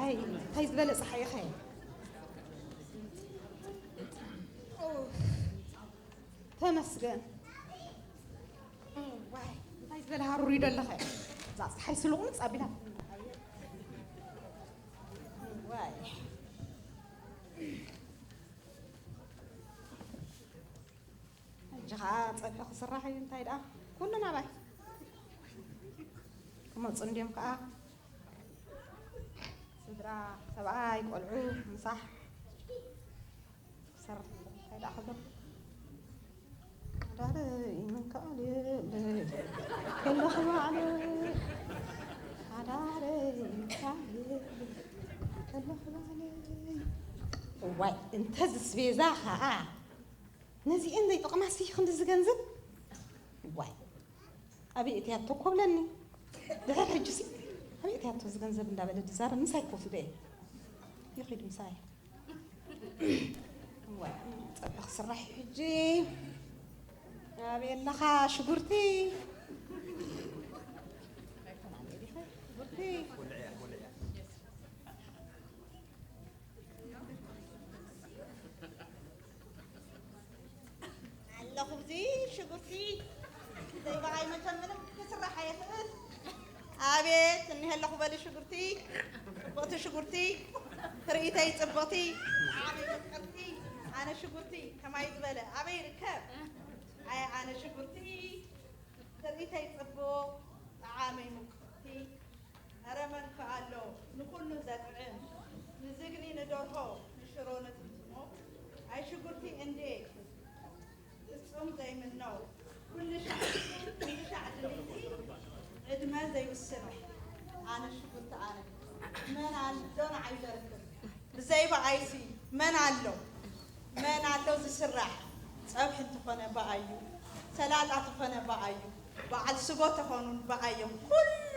ኣይ እንታይ ዝበለ ፀሓይ ኢኸ። ኡፍ፣ ተመስገን። ዋይ እንታይ ዝበለ ሃሩር እዩ ደለኸ። እዛ ፀሓይ ስሉቕ ምፅ ኣቢላ። ዋይ ሕጂ ኸዓ ፀብሒ ክስራሕ እዩ። እንታይ ደኣ ኩሉ ናባይ ክመፁ እንድዮም ከዓ ስድራ ሰብኣይ ቆልዑ ምሳሕ ክሰርሕ። እንታይ ደኣ ክብሎ ሓዳረይ መን ከኣል የለይ ከለኹ ባዕለይ ሓዳረይ ከኣል የለይ ከለኹ ባዕለይ። እዋይ እንተ ዝስቤዛ ኸዓ ነዚኤን ዘይጠቕማሲ ክንድዚ ገንዘብ። ዋይ ኣበይ እትያቶ ኮብለኒ። ድሕር ሕጂሲ ኣበይ እትያቶ እዚ ገንዘብ እንዳበለ ድዛረብ ምሳይ ክወስዶ እየ። ይኺድ ምሳይ። ዋይ ፀብሒ ክስራሕ እዩ ሕጂ። ኣበይ ኣለኻ ሽጉርቲ? ሽጉርቲ ኣለኹ። እዚ ሽጉርቲ ዘይበኣይ መቸም ምንም ክስራሕ ኣይኽእል። ኣቤት እኒሀ ኣለኹ በሊ ሽጉርቲ፣ ጽብቕቲ ሽጉርቲ፣ ትርኢተይ ጽብቕቲ፣ ዓዓመይ ምቅርቲ። ኣነ ሽጉርቲ ከማይ ዝበለ ኣበይ ይርከብ? ኣይ ኣነ ሽጉርቲ ትርኢተይ ጽቡቕ፣ ጠዓመይ ምቅርቲ። ኧረ መን ከ ኣሎ ንኹሉ ዘጥዕም፣ ንዝግኒ ንደርሆ ንሽሮ ንጥምጥሞ፣ ኣይ ሽጉርቲ እንዴ ፍጹም ዘይምነው፣ ኩሉ ሻዕ ኩሉ ሻዕ ድልይቲ ዕድመ ዘይውስኖ፣ ኣነ ሽጉርቲ ኣነ መን ኣሎ ንዓይ ዘርክብ፣ ብዘይ ብኣይሲ መን ኣሎ? መን ኣሎ ዝስራሕ? ጸብሒ እንተኾነ ብኣዩ፣ ሰላጣ ተኾነ ብኣዩ፣ በዓል ስጎ ተኾኑን ብኣዮም። ኩሉ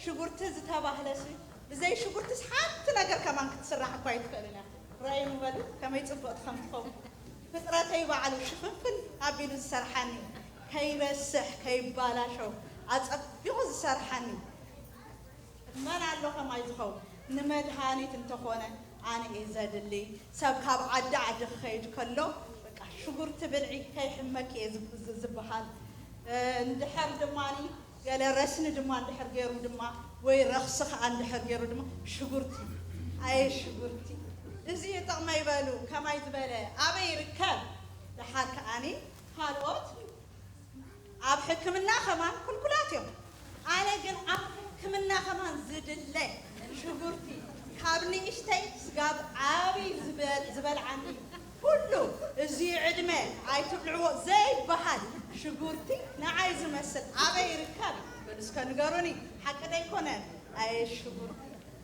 ሽጉርቲ ዝተባህለሲ ብዘይ ሽጉርትስ ሓንቲ ነገር ከማን ክትስራሕ እኳ ኣይትኽእልን እያ። ራእይኒ በሉ ከመይ ጽብቕቲ ከም ትኸውን። ፍጥረተይ ባዕሉ ሽፍንፍን ኣቢሉ ዝሰርሓኒ፣ ከይረስሕ ከይባላሸው ኣጸቢቑ ዝሰርሓኒ። መን ኣሎ ከማይ ዝኸውን? ንመድሃኒት እንተኾነ ኣነ እየ ዘድሊ። ሰብ ካብ ዓዲ ዓዲ ክኸይድ ከሎ በቃ ሽጉርቲ ብልዒ ከይሕመኪ እየ ዝብ- ዝ- ዝበሃል። እ፣ እንድሕር ድማኒ ገለ ረስኒ ድማ እንድሕር ገይሩ ድማ ወይ ረኽሲ ከዓ እንድሕር ገይሩ ድማ ሽጉርቲ፣ ኣየ ሽጉርቲ፣ እዚ እዩ ጥቕመይ በሉ። ከማይ ዝበለ ኣበይ ይርከብ? ደሓር ከዓኒ ካልኦት ኣብ ሕክምና ከማን ክልኩላት እዮም። ኣነ ግን ኣብ ሕክምና ከማን ዝድለ ሽጉርቲ ካብ ንእሽተይ ስጋብ ዓብይ ዝበል- ዝበልዓኒ ኩሉ እዚ ዕድመ ኣይትብልዕዎ ዘይበሃል ሽጉርቲ ንዓይ ዝመስል ኣበይ ይርከብ? በሉ እስከ ንገሩኒ። ሓቂ ደይኮነ? ኣየ ሽጉርቲ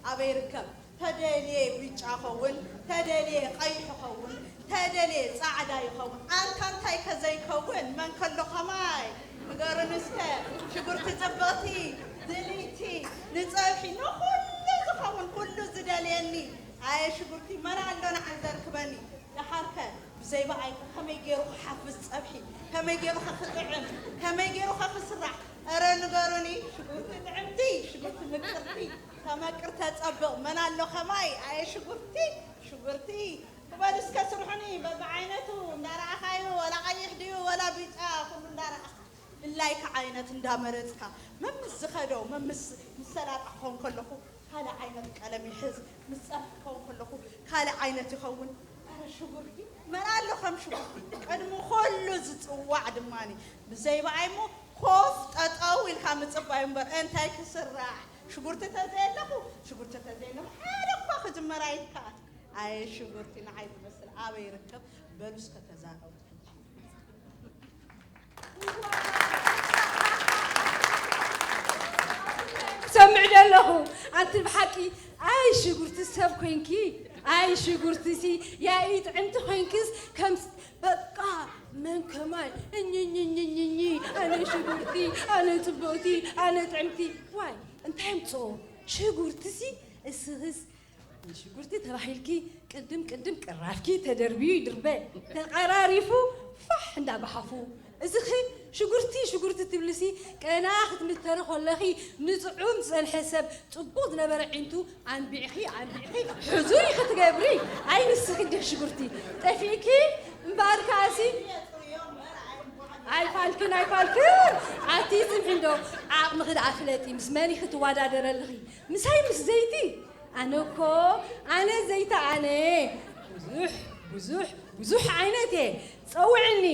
ኣበይ ይርከብ? ተደልየ ብጫ ኸውን፣ ተደልየ ቀይሕ ኸውን፣ ተደልየ ጻዕዳ ይኸውን። ኣንታ እንታይ ከ ዘይከውን? መን ከሎ ከማይ? ንገሩኒ እስከ። ሽጉርቲ ጽብቕቲ፣ ድልይቲ፣ ንጸብሒ፣ ንኹሉ ዝኸውን፣ ኩሉ ዝደልየኒ። ኣየ ሽጉርቲ መን ኣሎ ንዓይ ዘርክበኒ? ደሓርከ ብዘይ ብኣይ ከመይ ገይሩ ክሓፍስ ጸብሒ? ከመይ ገይሩ ከ ክጥዕም? ከመይ ገይሩ ከ ክስራሕ? ኧረ ንገሩኒ። ሽጉርቲ ጥዕምቲ፣ ሽጉርቲ ምቅርቲ፣ ተመቅር ተጸብቕ። መን ኣሎ ከማይ? ኣየ ሽጉርቲ፣ ሽጉርቲ። ክበል እስከ ስርሑኒ። በብዓይነቱ እንዳረኣኻዩ፣ ወላ ቀይሕ ድዩ ወላ ቢጫ፣ ኩሉ እንዳረኣኻ። ድላይካ ዓይነት እንዳመረጽካ፣ መምስ ዝኸዶ፣ መምስ ምስ ሰላጣ ክኸውን ከለኹ፣ ካልእ ዓይነት ቀለም ይሕዝ፣ ምስ ጸብሒ ክኸውን ከለኹ፣ ካልእ ዓይነት ይኸውን። ኣረ ሽጉርቲ፣ መን ኣሎ ከም ሽጉርቲ? ቅድሚ ኩሉ ዝጽዋዕ ድማኒ፣ ብዘይ ብኣይ እሞ ኮፍ ጠጠው ኢልካ ምጽባይ እምበር፣ እንታይ ክስራሕ? ሽጉርቲ ተዘየለኹ፣ ሽጉርቲ ተዘየለኹ፣ ሓደ እኳ ክጅመር ኣይከኣል። ኣየ ሽጉርቲ፣ ንዓይ ዝመስል ኣበይ ይርከብ? በሉ እስከ ተዛረቡ። ሰምዕ ደለኹ። ኣንቲ ብሓቂ ኣይ ሽጉርቲ ሰብ ኮይንኪ፣ ኣይ ሽጉርቲሲ ያኢ ጥዕምቲ ኮይንክስ ከም ስ- በቃ መን ከማይ እኝኝኝኝኝ። ኣነ ሽጉርቲ፣ ኣነ ጽብቕቲ፣ ኣነ ጥዕምቲ። ዋይ እንታይ ምጽኦ ሽጉርቲሲ እስኽስ ንሽጉርቲ ተባሂልኪ ቅድም ቅድም ቅራፍኪ ተደርብዩ ይድርበ፣ ተቐራሪፉ ፋሕ እንዳበሓፉ እዚኺ ሽጉርቲ ሽጉርቲ ትብልሲ፣ ቀና ክትምተሪ ከለኺ ንጥዑም ዝጸንሐ ሰብ ጽቡቕ ዝነበረ ዒንቱ ኣንቢዕኺ ኣንቢዕኺ ሕዙር ኢኺ ትገብሪ። ኣይ ንስኺ እንዲኺ ሽጉርቲ ጠፊእኪ እምበኣር ከኣሲ ኣይፋልክን ኣይፋልክን። ኣቲ ጽንሒ እንዶ ዓቕምኺ ደኣ ፍለጢ፣ ምስ መን ኢኺ ትወዳደሪ ኣለኺ? ምሳይ ምስ ዘይቲ? ኣነ እኮ ኣነ ዘይቲ ኣነ ብዙሕ ብዙሕ ብዙሕ ዓይነት እየ። ጸውዕኒ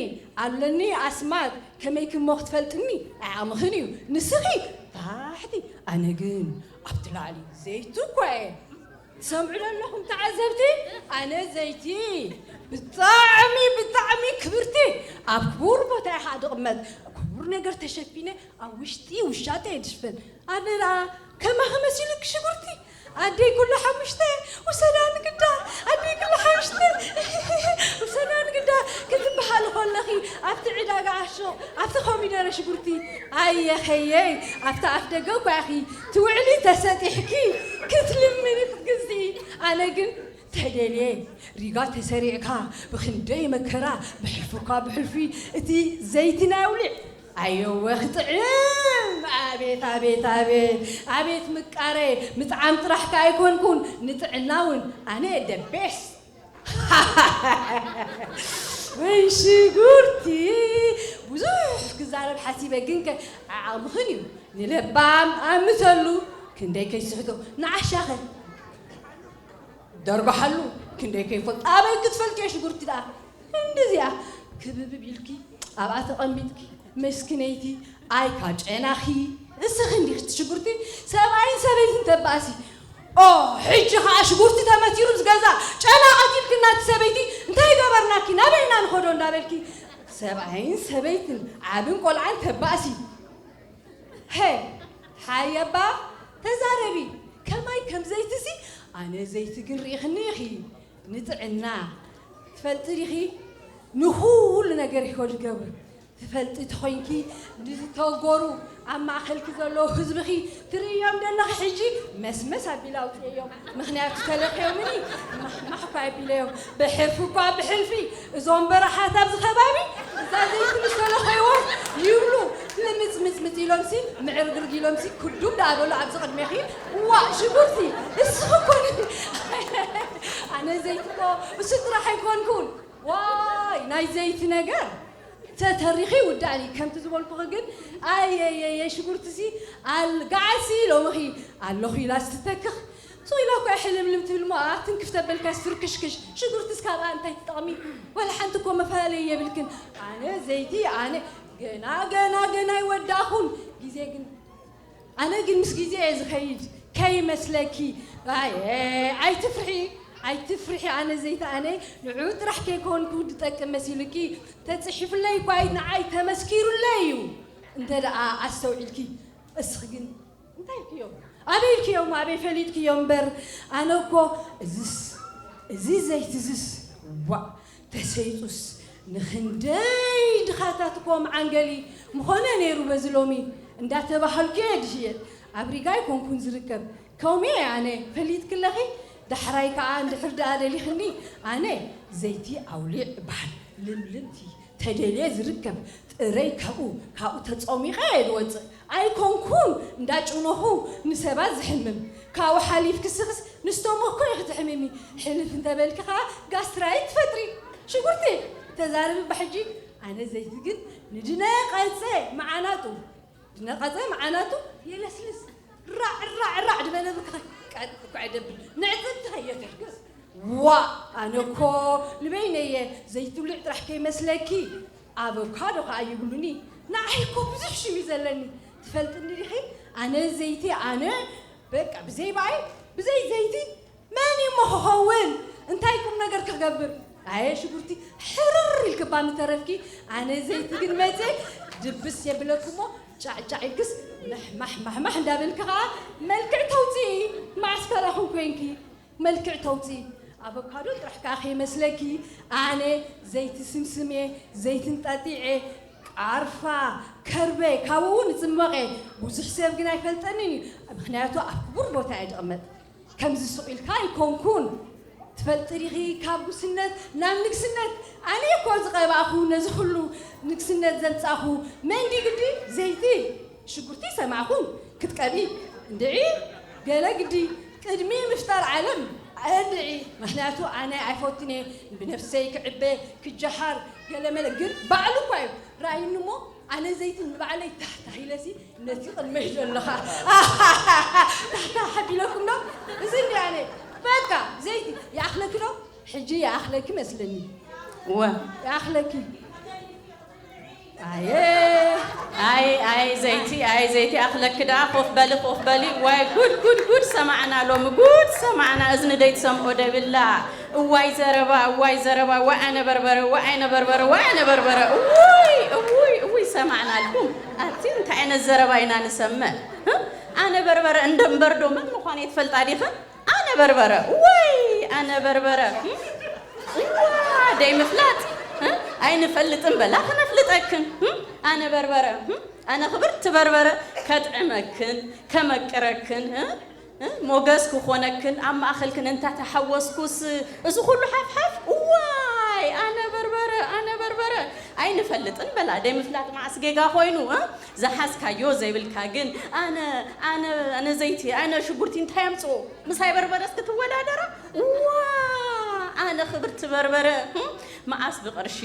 ኣለኒ ኣስማት ከመይ ክሞ ክትፈልጥኒ ዓቕምኽን እዩ ንስኺ ታሕቲ ኣነ ግን ኣብቲ ላዕሊ ዘይቲ እኮ እየ። ትሰምዑ ዶ ኣለኹም ተዓዘብቲ? ኣነ ዘይቲ ብጣዕሚ ብጣዕሚ ክብርቲ ኣብ ክቡር ቦታ እየ ከዓ ድቕመጥ። ክቡር ነገር ተሸፊነ ኣብ ውሽጢ ውሻጠ እየ ድሽፍን። ኣነ ደኣ ከማኺ መሲሉኪ ሽጉርቲ ኣደይ ኩሉ ሓሙሽተ ውሰዳ ንግዳ ኣደይ ኩሉ ሓሙሽተ ውሰዳ ንግዳ ክትበሃል ከለኺ ኣብቲ ዕዳጋ ዓሾ ኣብቲ ኮሚደረ ሽጉርቲ ኣየኸየይ ኣብቲ ኣፍ ደገ እኳ ኢኺ ትውዕሊ ተሰጢሕኪ ክትልምኒ ክትግዝኢ ኣነ ግን ተደልየ ሪጋ ተሰሪዕካ ብኽንደይ መከራ ብሕልፊ እኳ ብሕልፊ እቲ ዘይቲ ናይ ኣውሊዕ ኣየወ ክጥዕም ኣቤት ኣቤት ኣቤት ኣቤት ምቃረ ምጥዓም ጥራሕ ከኣ ኣይኮንኩን ንጥዕና እውን ኣነ ደቤስ ወይ ሽጉርቲ ብዙሕ ክዛረብ ሓሲበ ግንከ ዓቕምኽን እዩ ንለባም ኣምተሉ ክንደይ ከይስሕቶ ንዓሻኸ ደርጓሓሉ ክንደይ ከይፈልጥ ኣበይ ክትፈልጥዮ ሽጉርቲ ደኣ እንደዚኣ ክብብብ ኢልኪ ኣብኣ ተቐሚጥኪ መስኪነይቲ ኣይ ካብ ጨናኺ እስኺ እንዲኺ እቲ ሽጉርቲ ሰብኣይን ሰበይትን ተባእሲ ኦ ሕጂ ኸዓ ሽጉርቲ ተመቲሩ ምስ ገዛ ጨና ቀቲልክና እቲ ሰበይቲ እንታይ ገበርናኪ ናበይ ኢና ንኸዶ እንዳበልኪ ሰብኣይን ሰበይትን ዓብን ቆልዓን ተባእሲ ሄ ሓየባ ተዛረቢ ከማይ ከም ዘይትሲ ኣነ ዘይቲ ግን ርኢኽኒ ኢኺ ንጥዕና ትፈልጢ ዲኺ ንኹሉ ነገር ይኸዱ ገብር ትፈልጢ ተኾይንኪ ንዝተጎሩ ኣብ ማእኸልኪ ዘለዉ ህዝብኺ ትርእዮም ዘለኺ ሕጂ መስመስ ኣቢላ ኣውፅእዮም ምኽንያቱ ተለኽዮምኒ ማሕማሕ እኳ ኣቢለዮም ብሕልፊ እኳ ብሕልፊ እዞም በረኻት ኣብዚ ከባቢ እዛ ዘይትምሰሎ ከይወት ይብሉ ልምፅምፅምፅ ኢሎምሲ ምዕርግርግ ኢሎምሲ ክዱም ደኣ በሉ ኣብዚ ቅድሜኺ ዋእ ሽጉርቲ እስኺ እኮ ኣነ ዘይቲ እኮ እሱ ጥራሕ ኣይኮንኩን ዋይ ናይ ዘይቲ ነገር ተተሪኺ ይውዳእኒ ከምቲ ዝበልኩኺ ግን ኣየየየ ሽጉርትሲ ኣልጋዓሲ ሎምኺ ኣለኹ ኢላ ስትተክኽ ሱቕ ኢላ እኮ ሕልምልም ትብል እሞ ኣትንክፍ ተበልካ ስትርክሽክሽ ሽጉርትስ ካብኣ እንታይ ትጠቕሚ ዋላ ሓንቲ እኮ መፈላለዪ የብልክን ኣነ ዘይቲ ኣነ ገና ገና ገና ይወዳእኹን ግዜ ግን ኣነ ግን ምስ ግዜ እየ ዝኸይድ ከይመስለኪ ኣየ ኣይትፍርሒ ኣይትፍርሒ ኣነ ዘይቲ ኣነ ንዑ ጥራሕ ከይኮንኩ ዝጠቅም መሲሉኪ ተፅሒፉለይ እኳ ንዓይ ተመስኪሩለይ እዩ እንተ ደኣ ኣስተውዒልኪ እስኺ ግን እንታይ ኢልክዮም ኣበይ ኢልክዮም ኣበይ ፈሊጥክዮም እምበር ኣነ እኮ እዝስ እዚ ዘይቲ እዝስ ዋእ ተሰይጡስ ንኽንደይ ድኻታት እኮ መዓንገሊ ምኾነ ነይሩ በዚ ሎሚ እንዳተባሃልኩ እየ ዝሽየጥ ኣብ ሪጋ ኣይኮንኩን ዝርከብ ከምኡ እየ ኣነ ፈሊጥኪ ኣለኺ ዳሕራይ ከዓ እንድሕር ደኣ ደሊኽኒ ኣነ ዘይቲ ኣውሊዕ እበሃል ልምልምቲ ተደልየ ዝርከብ ጥረይ ካብኡ ካብኡ ተፀሚቐ እየ ዝወፅእ ኣይኮንኩን እንዳጭኖኹ ንሰባት ዝሕምም ካብኡ ሓሊፍኪ ስኽስ ንስቶሞክ እኮ ኢኺ ትሕምሚ ሕልፍ እንተበልኪ ከዓ ጋስትራይት ትፈጥሪ ሽጉርቲ ተዛረቢ እባ ሕጂ ኣነ ዘይቲ ግን ንድነቀፀ መዓናጡ ድነቀፀ መዓናጡ የለስልስ ራዕ ራዕ ራዕ ድበለ ብልክኸ ቀጥ እኳ ደብል ንዕፅብቲ ከየትሕግዝ ዋእ ኣነ እኮ ንበይነየ ዘይትብልዕ ጥራሕ ከይመስለኪ ኣቨካዶ ከዓ ይብሉኒ ንዓይ እኮ ብዙሕ ሽም እዩ ዘለኒ ትፈልጥኒ ዲኺ ኣነ ዘይቲ ኣነ በቃ ብዘይ በኣይ ብዘይ ዘይቲ መን እዩ እሞ ክኸውን እንታይ ቁም ነገር ክገብር ኣየ ሽጉርቲ ሕርር ኢልክባ ምተረፍኪ ኣነ ዘይቲ ግን መፅየ ድብስ የብለኩ እሞ ጫዕጫዕ ኢልክስ ማሕማሕ ማሕማሕ እንዳበልኪ ከዓ መልክዕ ተውፅኢ ማዕስከራኹም ኮይንኪ መልክዕ ተውፅኢ ኣቮካዶ ጥራሕ ከዓ ከይመስለኪ ኣነ ዘይቲ ስምስም እየ ዘይቲ እንጣጢዐ ቃርፋ ከርበ ካብኡ እውን እፅመቐ ብዙሕ ሰብ ግን ኣይፈልጠንን እዩ ምክንያቱ ኣብ ክቡር ቦታ እየ ዝቕመጥ ከምዚ ሱቕ ኢልካ ኣይኮንኩን ትፈልጢ ዲኺ ካብ ጉስነት ናብ ንግስነት ኣነ እኮ ዝቐባእኹ ነዚ ኩሉ ንግስነት ዘምጻኹ መን ድዩ ግዲ ዘይቲ ሽጉርቲ ሰማዕኹ ክትቀቢ እንድዒ ገለ ግዲ ቅድሚ ምፍጣር ዓለም እንድዒ ምክንያቱ ኣነ ኣይፈቱን እየ ብነፍሰይ ክዕበ ክጀሃር ገለመለ ግን ባዕሉ እኳ እዩ ረኣይኒ እሞ ኣነ ዘይቲ ንባዕለይ ታሕታሕ ኢለሲ ነቲ ቅድመይ ዘለኻ ታሕታሕ ኣቢለኩም ዶ እዚ እንዲ ኣነ በቃ ዘይቲ ይኣኽለኪ ዶ ሕጂ ይኣኽለኪ መስለኒ እወ ይኣኽለኪ ኣየ ኣይ ኣይ ዘይቲ ኣይ ዘይቲ ኣኽለኪ ደኣ ኮፍ በሊ ኮፍ በሊ ዋይ ጉድ ጉድ ጉድ ሰማዕና ሎሚ ጉድ ሰማዕና እዝኒ ደይትሰምዖ ደብላ እዋይ ዘረባ እዋይ ዘረባ ዋይ ኣነ በርበረ ዋይ ኣነ በርበረ ዋይ ኣነ በርበረ እውይ እውይ እውይ ሰማዕናልኩም ኣቲ እንታይ ዓይነት ዘረባ ኢና ንሰምዕ ኣነ በርበረ እንደምበርዶ መን ምዃነይ ትፈልጣ ዲኽን ኣነ በርበረ ወይ ኣነ በርበረ እዋ ደይ ምፍላጥ ኣይንፈልጥን በላ ክነፍልጠክን ኣነ በርበረ ኣነ ክብርቲ በርበረ ከጥዕመክን ከመቅረክን ሞገስ ክኾነክን ኣብ ማእኸልክን እንታ ተሓወስኩስ እዚ ኩሉ ሓፍሓፍ እዋይ ኣነ በርበረ ኣነ በርበረ ኣይንፈልጥን በላ ደይ ምፍላጥ መዓስ ጌጋ ኮይኑ ዝሓዝካዮ ዘይብልካ ግን ኣነ ኣነ ኣነ ዘይቲ ኣነ ሽጉርቲ እንታይ ኣምፅኦ ምሳይ በርበረስ ክትወዳደራ ዋ ኣነ ክብርቲ በርበረ መዓስ ብቕርሺ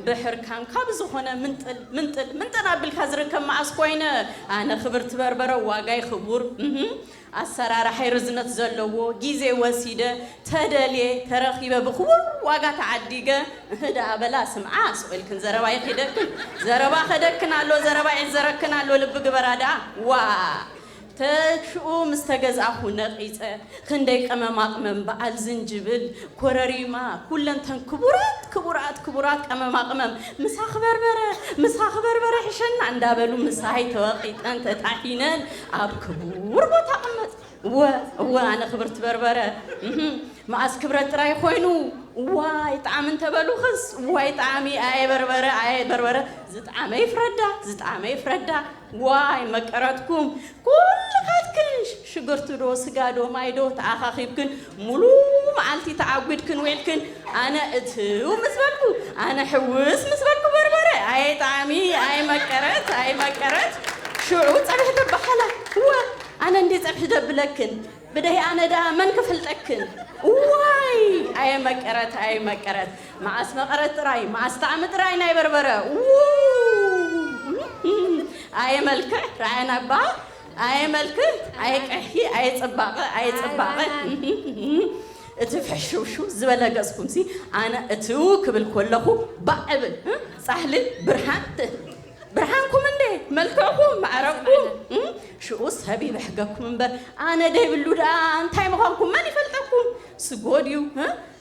ብሕርካን ካብ ዝኾነ ምንጥል ምንጥል ምንጥል ኣቢልካ ዝርከብ መዓስ ኮይነ ኣነ ክብርቲ በርበረ ዋጋይ ክቡር ኣሰራርሓይ ርዝነት ዘለዎ ግዜ ወሲደ ተደልየ ተረኺበ ብኽቡር ዋጋ ተዓዲገ እህ ደኣ በላ ስምዓ ስቕ ኢልክን ዘረባ ይኺደክን ዘረባ ኸደክን ኣሎ ዘረባ ይዕዘረክን ኣሎ ልቢ ግበራ ደኣ ዋ ተሽኡ ምስ ተገዛእኹ ነቒጸ ክንደይ ቀመማቕመም በዓል ዝንጅብል ኮረሪማ ኩለንተን ክቡራት ክቡራት ክቡራት ቀመማቕመም ምሳኽ በርበረ ምሳኽ በርበረ ሕሸና እንዳበሉ ምሳይ ተወቒጠን ተጣሒነን ኣብ ክቡር ቦታ ቅመጥ እወ እወ ኣነ ክብርቲ በርበረ እህም፣ መኣስ ክብረት ጥራይ ኮይኑ ዋይ ጣዕሚ እንተበሉኽስ ዋይ ጣዕሚ ኣየ በርበረ ኣየ በርበረ ዝጣዕመ ይፍረዳ ዝጣዕመ ይፍረዳ ዋይ መቀረትኩም ኩልኻትክን ሽግርቲ ዶ ስጋ ዶ ማይ ዶ ተኣኻኺብክን ሙሉ መዓልቲ ተዓጒድክን ውዒልክን ኣነ እትው ምስ በልኩ ኣነ ሕውስ ምስ በልኩ በርበረ ኣየ ጣዕሚ ኣየ መቀረት ኣየ መቀረት ሽዑ ጸብሒ ትበሃላ እወ ኣነ እንዲ ጸብሒ ደብለክን ብደይ ኣነ ደኣ መን ክፍልጠክን እዋይ ኣየ መቀረት ኣየ መቀረት መዓስ መቀረት ጥራይ መዓስ ጣዕሚ ጥራይ ናይ በርበረ ው ኣየ መልክዕ ረኣየና እባ ኣየ መልክዕ ኣየ ቀሒ ኣየ ጽባቐ ኣየ ጽባቐ እቲ ፍሕሽውሽው ዝበለ ገጽኩምሲ ኣነ እትው ክብል ከለኹ ባዕ እብል ጻሕሊ ብርሃን ብርሃንኩም እንዴ መልክዕኩም ማዕረግኩም ሽኡ ሰብ ይብሕገኩም እምበር ኣነ ደይብሉ ደኣ እንታይ ምዃንኩም መን ይፈልጠኩም ስጎ ድዩ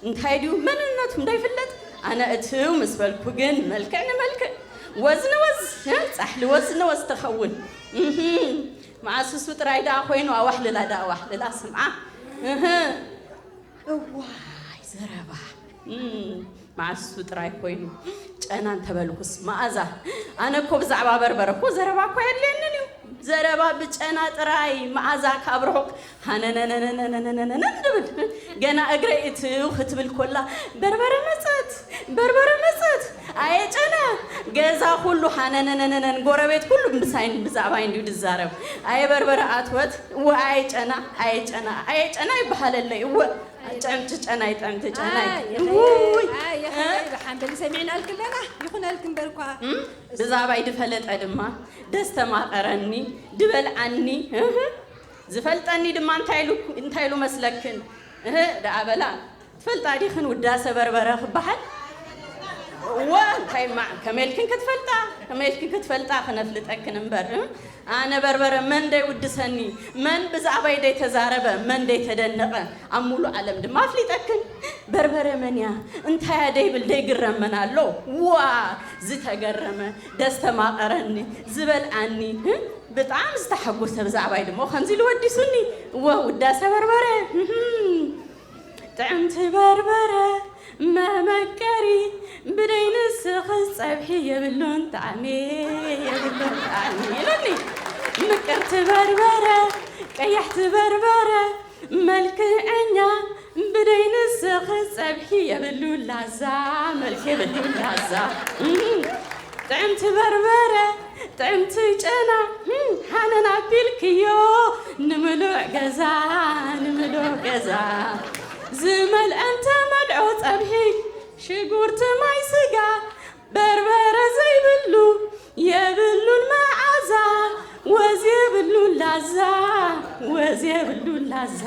እንታይ ድዩ መንነቱ እንዳይፍለጥ ኣነ እትው ምስ በልኩ ግን መልክዕ ንመልክዕ ወዝ ንወዝ ጻሕሊ ወዝ ንወዝ ተኸውን መዓስሱ ጥራይ ደኣ ኮይኑ ኣዋሕልላ ደኣ ኣዋሕልላ ስምዓ እዋይ ዘረባ መዓሱ ጥራይ ኮይኑ ጨና እንተበልኩስ መኣዛ ኣነ እኮ ብዛዕባ በርበረ እኮ ዘረባ እኮ የድልየንን እዩ ዘረባ ብጨና ጥራይ መኣዛ ካብ ርሑቕ ሃነነነነነነነነነን ድብል ገና እግረይ እትው ክትብል ኮላ በርበረ መጸት በርበረ መጸት ኣየ ጨና ገዛ ኩሉ ሃነነነነነን ጎረቤት ኩሉ ምሳይን ብዛዕባይ እንዲዩ ድዛረብ ኣየ በርበረ ኣትወት እወ ኣየ ጨና ኣየ ጨና ኣየ ጨና ይበሃለለይ እወ ጨምቲ ጨናይ ጠምቲ ጨናይ ውይ ሓንበሊ ሰሚዕናልክ ኣለና ይኹነልክ እምበርኳ ብዛዕባይ ድፈለጠ ድማ ደስተማቐረኒ ድበልዓኒ ዝፈልጠኒ ድማ እንታይ ኢሉ መስለክን እህ ደኣ በላ ትፈልጣ ዲኽን ውዳሰ በርበረ ክበሃል እወ እንታይ ማዕ ከመልክን ክትፈልጣ ከመልክን ክትፈልጣ ክነፍልጠክን እምበር ኣነ በርበረ መን ደይውድሰኒ መን ብዛዕባይ ደይተዛረበ መን ደይተደነቐ ኣብ ሙሉእ ዓለም ድማ ኣፍሊጠክን በርበረ መን እያ እንታያ ደይብል ደይግረም መን ኣሎ ዋ ዝተገረመ ደስተማቐረኒ ዝበልዓኒ ብጣዕሚ ዝተሓጎሰ ብዛዕባይ ድማ ከምዚ ኢሉ ወዲሱኒ እወ ውዳሰ በርበረ ጥዕምቲ በርበረ መመቀሪ ብደይ ንስኽስ ጸብሒ የብሉን ጣዕሚ የብሉን ጣዕሚ ኢሉኒ ምቅርቲ በርበረ ቀያሕቲ በርበረ መልክዐኛ ብደይ ንስኺ ጸብሒ የብሉ ላዛ፣ መልክ የብሉ ላዛ። እም፣ ጥዕምቲ በርበረ፣ ጥዕምቲ ጨና፣ እም፣ ሃነን ኣቢልክዮ ንምሉእ ገዛ፣ ንምሉእ ገዛ። ዝመልአ እንተ መልዖ ጸብሒ፣ ሽጉርቲ ማይ ስጋ፣ በርበረ ዘይብሉ የብሉን መዓዛ፣ ወዝ የብሉን ላዛ፣ ወዝ የብሉን ላዛ።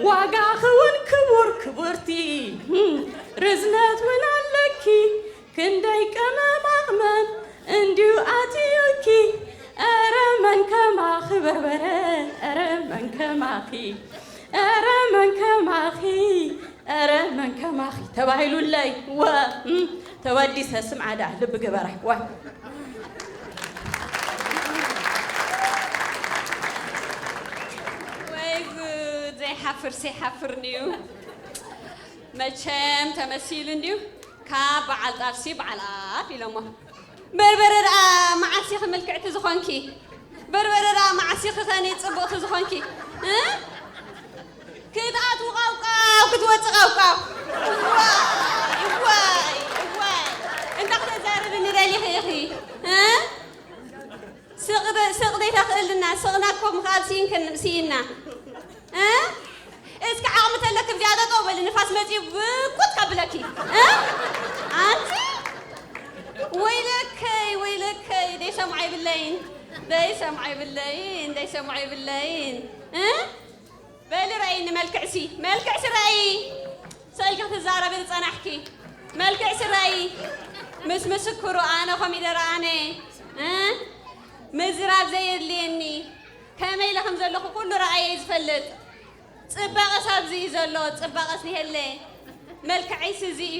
ዋጋኺ እውን ክቡር ክቡርቲ፣ ርዝነት እውን ኣለኪ፣ ክንደይ ቀመም ኣቕመም እንድዩ ኣትዩኪ። ኧረ መን ከማኺ በርበረ፣ ኧረ መን ከማኺ፣ ኧረ መን ከማኺ፣ ኧረ መን ከማኺ ተባሂሉለይ። ወ፣ እም፣ ተወዲሰ ስምዓ ደኣ ልቢ ግበራ። ወ። ወይ ጉድ፣ ዘይሓፍር ዘይሓፍር ንዩ። መቸም ተመሲሉ እንድዩ። ካብ በዓል ጣፍሲ በዓል ኣፍ ኢሎሞ። በርበረ ደኣ መዓስ ኢኺ ምልክዕቲ ዝኾንኪ? በርበረ ደኣ መዓስ ኢኺ ኸኒ ጽቡቕቲ ዝኾንኪ? እ? ክትኣትዉ ቃውቃው፣ ክትወጽእ ቃውቃው። እዋይ፣ እዋይ፣ እዋይ። እንዳ ክተዛርብኒ ደሊኺ ኢኺ? እ? ስቕ ደ-፣ ስቕ ደይተኽእልና፣ ስቕና እኮ ምኽኣል ስኢንክን-፣ ስኢና። እ? እስኪ ዓቕሚ ተለኪ እዚኣ ጠጠው በሊ፣ ንፋስ መፂኡ ብቁጥ ከብለኪ። እ? ኣንቲ? ወይለከይ፣ ወይለከይ፣ ደይሰምዖ ይብለይን፣ ደይሰምዖ ይብለይን፣ ደይሰምዖ ይብለይን። እ? በሊ ረእይኒ መልክዕሲ፣ መልክዕሲ ረእይ። ስቕ ኢልኪ ክትዛረቢ ዝጸናሕኪ፣ መልክዕሲ ረእይ። ምስ ምስክሩ ኣነ ኮሚደረ ኣነ፣ እ? ምዝራብ ዘየድልየኒ፣ ከመይ ኢለ ከም ዘለኹ ኩሉ ረኣየ እዩ ዝፈልጥ። ጽባቐስ ኣብዚ እዩ ዘሎ፣ ጽባቐስ ንሄለ። መልክዐይስ እዚ እዩ፣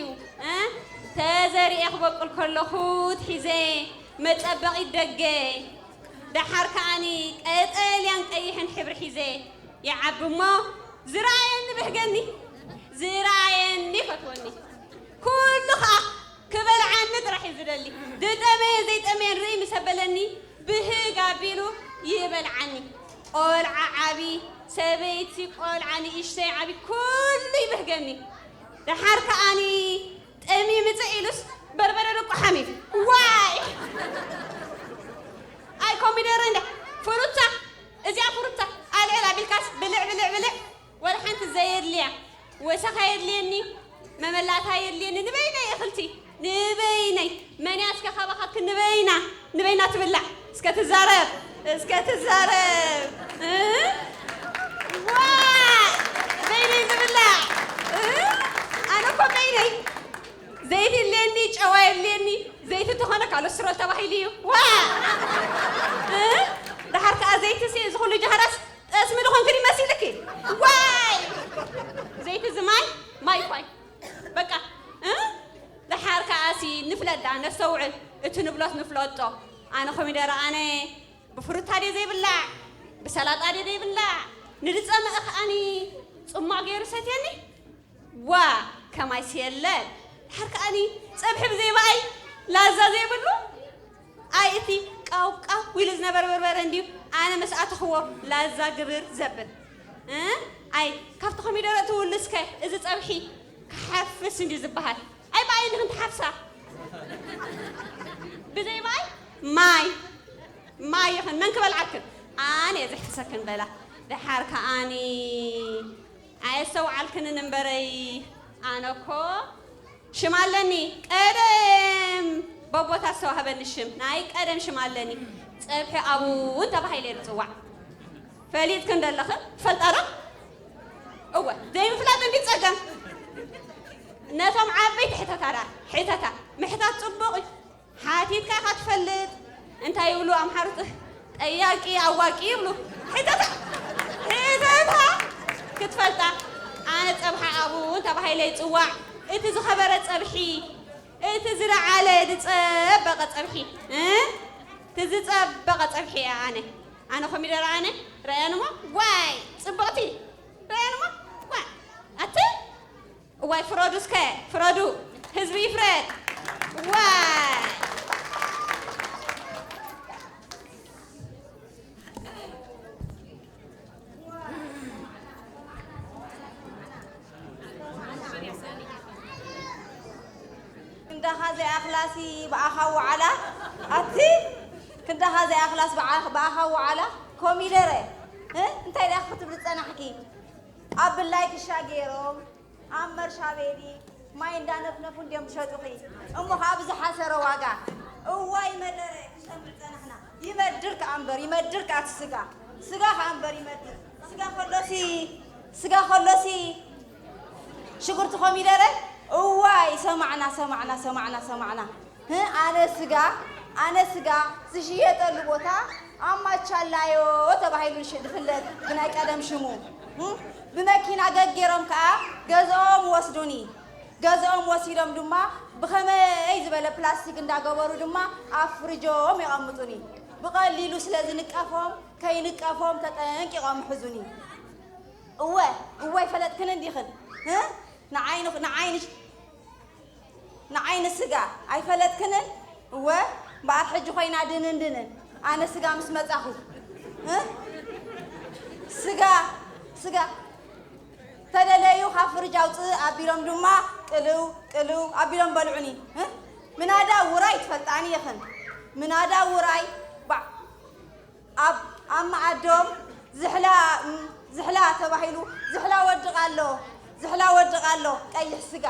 እ? ተዘሪኤ ክበቁል ከለኹ ትሒዘ መጸበቒት ደገ። ደሓር ከኣኒ ቀጠልያን ቀይሕን ሕብሪ ሒዘ ይዓቢ እሞ፣ ዝረኣየኒ ብህገኒ፣ ዝረኣየኒ ይፈትወኒ። ኩሉ ኸኣ ክበልዓኒ ጥራሕ እዩ ዝደሊ። ዝጠመየን ዘይጠመየን ርእይ ምስ ኣበለኒ፣ ብህግ ኣቢሉ ይበልዓኒ። ቆልዓ ዓቢ፣ ሰበይቲ፣ ቆልዓ ንእሽተይ ዓቢ፣ ኩሉ ይብህገኒ። ደሓር ከኣኒ ጠሚ ምጽእ ኢሉስ በርበረ ደቁ ሓሚም። ዋይ! ኣይ ኮሚደረ እንዳ ፍሩታ፣ እዚኣ ፍሩታ ኣልዕል ኣቢልካስ ብልዕ፣ ብልዕ፣ ብልዕ። ወላ ሓንቲ ዘየድልያ ወሰኻ የድልየኒ፣ መመላእታ የድልየኒ። ንበይነይ እኽልቲ፣ ንበይነይ። መን እያ እስከ ካባኻትክን ንበይና፣ ንበይና ትብላዕ? እስከ ትዛረብ፣ እስከ ትዛረብ። እ? ዋ! በይነይ ዝብላዕ። እ? ኣነ እኮ በይነይ። ዘይቲ የድልየኒ፣ ጨዋ የድልየኒ። ዘይቲ እንተኾነ ካለስትሮል ተባሂሉ እዩ። ዋ! እ? ደሓር ከኣ ዘይቲ ሲ፣ እዚ ኩሉ ጃህራስ ጠስሚ ዝኾንክን ይመሲልኪ። ዋይ! ዘይቲ እዚ ማይ፣ ማይ እኳ እዩ። በቃ፣ እ? ደሓር ከኣሲ ንፍለጥ ደኣ፣ ነስተውዕል። እቲ ንብሎስ ንፍለጦ። ኣነ ኮሚደረ ኣነ ብፍሩታ ድየ ዘይብላዕ? ብሰላጣ ድየ ዘይብላዕ? ንድጸምእ ከኣኒ ጽሟቕ ገይሩ ሰትየኒ? ዋ፣ ከማይሲ የለን። ድሓር ከኣኒ ጸብሒ ብዘይ ብኣይ ላዛ ዘይብሉ። ኣይ እቲ ቃው ቃው ኢሉ ዝነበረ በርበረ እንድዩ ኣነ ምስ ኣተኽዎ ላዛ ግብር ዘብል። እ? ኣይ ካብቲ ኮሚደረ ትውልስከ እዚ ጸብሒ ክሓፍስ እንድዩ ዝበሃል። ኣይ ብኣይ እንዲኽን ትሓፍሳ። ብዘይ ብኣይ ማይ፣ ማይ ይኽን መን ክበልዓክን? ኣነ እየ ዘሕፍሰክን በላ። ደሓር ከኣኒ ኣየስተውዓልክንን እምበረይ፣ ኣነ እኮ ሽም ኣለኒ። ቀደም በቦታት ዝተዋህበኒ ሽም፣ ናይ ቀደም ሽም ኣለኒ። ጸብሒ ኣቡን ተባሂለ እየ ዝጽዋዕ። ፈሊጥክን ደለኽን ትፈልጣ ዶ? እወ፣ ዘይምፍላጥ እንዲ ጸገም። ነቶም ዓበይቲ ሕተታ ደኣ፣ ሕተታ። ምሕታት ጽቡቕ እዩ። ሓቲትካ ኢኻ ትፈልጥ? እንታይ ይብሉ ኣምሓሩት? ጠያቂ ኣዋቂ ይብሉ። ሕተታ፣ ሕተታ ክትፈልጣ። ኣነ ጸብሒ ኣቡን ተባሂለ ይጽዋዕ። እቲ ዝኸበረ ጸብሒ፣ እቲ ዝለዓለ ዝጸበቐ ጸብሒ፣ እ? እቲ ዝጸበቐ ጸብሒ እየ ኣነ። ኣነ ኮሚደረ ኣነ፣ ረኣያንሞ፣ ዋይ፣ ጽብቕቲ። ረኣያንሞ፣ ዋይ፣ ኣቲ እዋይ ፍረዱ እስከ ፍረዱ፣ ህዝቢ ይፍረድ። እዋይ። ክንዳኻ ዘይኣኽላሲ ብኣኻ ወዓላ፣ ኣቲ ክንዳኻ ዘይኣኽላስ ብዓ-፣ ብኣኻ ወዓላ፣ ኮሚደረ፣ እ? እንታይ ደኣ ክትብሊ ጸናሕኪ? ኣብ ብላይ ክሻ ገይሮም፣ ኣብ መርሻ ቤዲ፣ ማይ እንዳነፍነፉ እንድዮም ዝሸጡኺ። እሞ ኸዓ ብዝሓሰረ ዋጋ። እዋይ መደረ፣ ክሰምዕ ጸናሕና። ይመድር ከኣ እምበር፣ ይመድር ከኣ እቲ ስጋ። ስጋ ከኣ እምበር ይመድር። ስጋ ከሎሲ፣ ስጋ ከሎሲ፣ ሽጉርቲ ኮሚደረ፣ እዋይ፣ ሰማዕና፣ ሰማዕና፣ ሰማዕና፣ ሰማዕና። ህ፣ ኣነ ስጋ፣ ኣነ ስጋ ዝሽየጠሉ ቦታ ኣብ ማቻላዮ ተባሂሉ ዝሽ-፣ ዝፍለጥ ብናይ ቀደም ሽሙ። ህ፣ ብመኪና ገጌሮም ከኣ ገዝኦም ወስዱኒ። ገዝኦም ወሲዶም ድማ ብኸመይ ዝበለ ፕላስቲክ እንዳገበሩ ድማ ኣብ ፍሪጆም የቐምጡኒ። ብቐሊሉ ስለ ዝንቀፎም፣ ከይንቀፎም ተጠንቂቖም ይሕዙኒ። እወ፣ እወ ኣይፈለጥክንን ዲኽን? ህ? ንዓይ ንኽ-፣ ንዓይ ንሽ-፣ ንዓይ ንስጋ ኣይፈለጥክንን? እወ፣ እምበኣር ሕጂ ኮይና ድንን ድንን። ኣነ ስጋ ምስ መጻኹ። እ? ስጋ፣ ስጋ። ተደለዩ ካብ ፍርጅ ኣውጽእ ኣቢሎም ድማ ቅልው፣ ቅልው ኣቢሎም በልዑኒ። እ? ምናዳ ውራይ ትፈልጣኒ ኢኽን። ምናዳ ውራይ፣ ባዕ-፣ ኣብ፣ ኣብ መኣዶም ዝሕላ፣ እም፣ ዝሕላ ተባሂሉ፣ ዝሕላ ወድቕ ኣሎ፣ ዝሕላ ወድቕ ኣሎ፣ ቀይሕ ስጋ፣